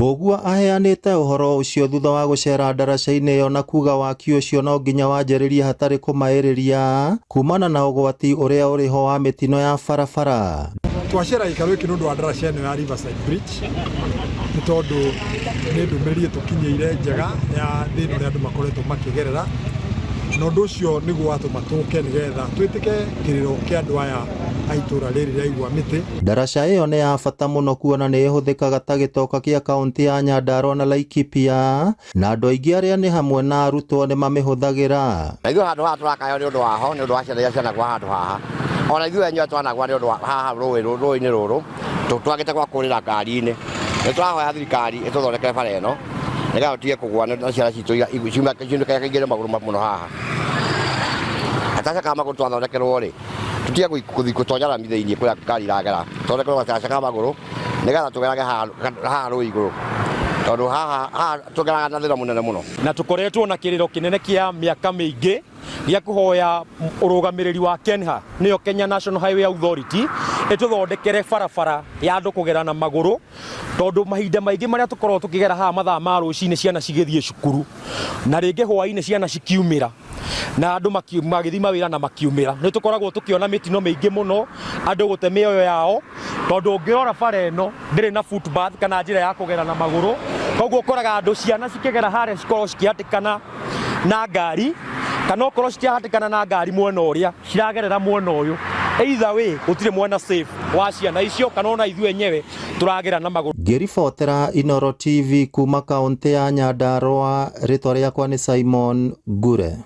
Mbũgua aheanĩte ũhoro ũcio thutha wa gũcera ndaraca-inĩ ĩyo na kuga waki ũcio no nginya wanjĩrĩrie hatarĩ kũmaĩrĩria kumana na ũgwati ũrĩa ũrĩ ho wa mĩtino ya barabara. Twacera gĩikaro gĩkĩ nĩ ũndũ wa ndaraca ĩno ya Riverside Bridge nĩ tondũ nĩ ndũmĩrĩri ĩtũkinyĩire njega ya thĩna ũrĩa andũ makoretwo makĩgerera, na ũndũ ũcio nĩguo watũma tũke nĩgetha twĩtĩke kĩrĩro kĩa andũ aya a itũra rĩrĩ rĩa Igwa Mĩtĩ. Ndaraca ĩyo nĩ ya bata mũno kuona nĩ ĩhũthĩkaga ta gĩtoka kĩa kaũntĩ ya Nyandarua na Laikipia na andũ aingĩ arĩa nĩ hamwe na arutwo nĩ mamĩhũthagĩra. Na ithuĩ handũ haha tũrakayo nĩ ũndũ waho, nĩ ũndũ wa ciana iria cianagwa handũ haha. Ona ithuĩ enyewe twanagwa nĩ ũndũ wa haha rũĩ rũĩ-inĩ rũrũ, twagĩte gwa kũrĩra ngari-inĩ. Nĩ tũrahoya thirikari ĩtũthondekere bara ĩno nĩgetha tũtige kũgwa na ciana citũ ciunĩke magũrũ mũno haha. Gataca ka magũrũ twathondekerwo rĩ, tũtige gũthiĩ gũtonya rami thĩinĩ kũrĩa ngari iragera, tũthondekerwo gataca ka magũrũ nĩgetha tũgerage haha rũĩ igũrũ, tondũ haha haha tũgeraga na thĩna mũnene mũno. Na tũkoretwo na kĩrĩro kĩnene kĩa mĩaka mĩingĩ gĩa kũhoya ũrũgamĩrĩri wa KENHA, nĩyo Kenya National Highway Authority, ĩtũthondekere barabara ya andũ kũgera na magũrũ, tondũ mahinda maingĩ marĩa tũkoragwo tũkĩgera haha mathaa ma rũcinĩ ciana cigĩthiĩ cukuru, na rĩngĩ hwainĩ ciana cikiumĩra, na andũ magĩthiĩ mawĩra na makiumĩra, nĩ tũkoragwo tũkĩona mĩtino mĩingĩ mũno, andũ gũte mĩoyo yao, tondũ ũngĩrora bara ĩno ndĩrĩ na footpath kana njĩra ya kũgera na magũrũ, koguo ũkoraga andũ ciana cikĩgera harĩa cikoragwo cikĩhatĩkana na ngari, kana okorwo citirahatĩkana na ngari mwena ũrĩa, ciragerera mwena ũyũ. Either way gũtirĩ mwena safe wa ciana icio kana ona ithuĩ enyewe tũragera na magũrũ. Ngĩribotera Inooro TV kuma kaũntĩ ya Nyandarua, rĩtwa rĩakwa nĩ Simon Ngure.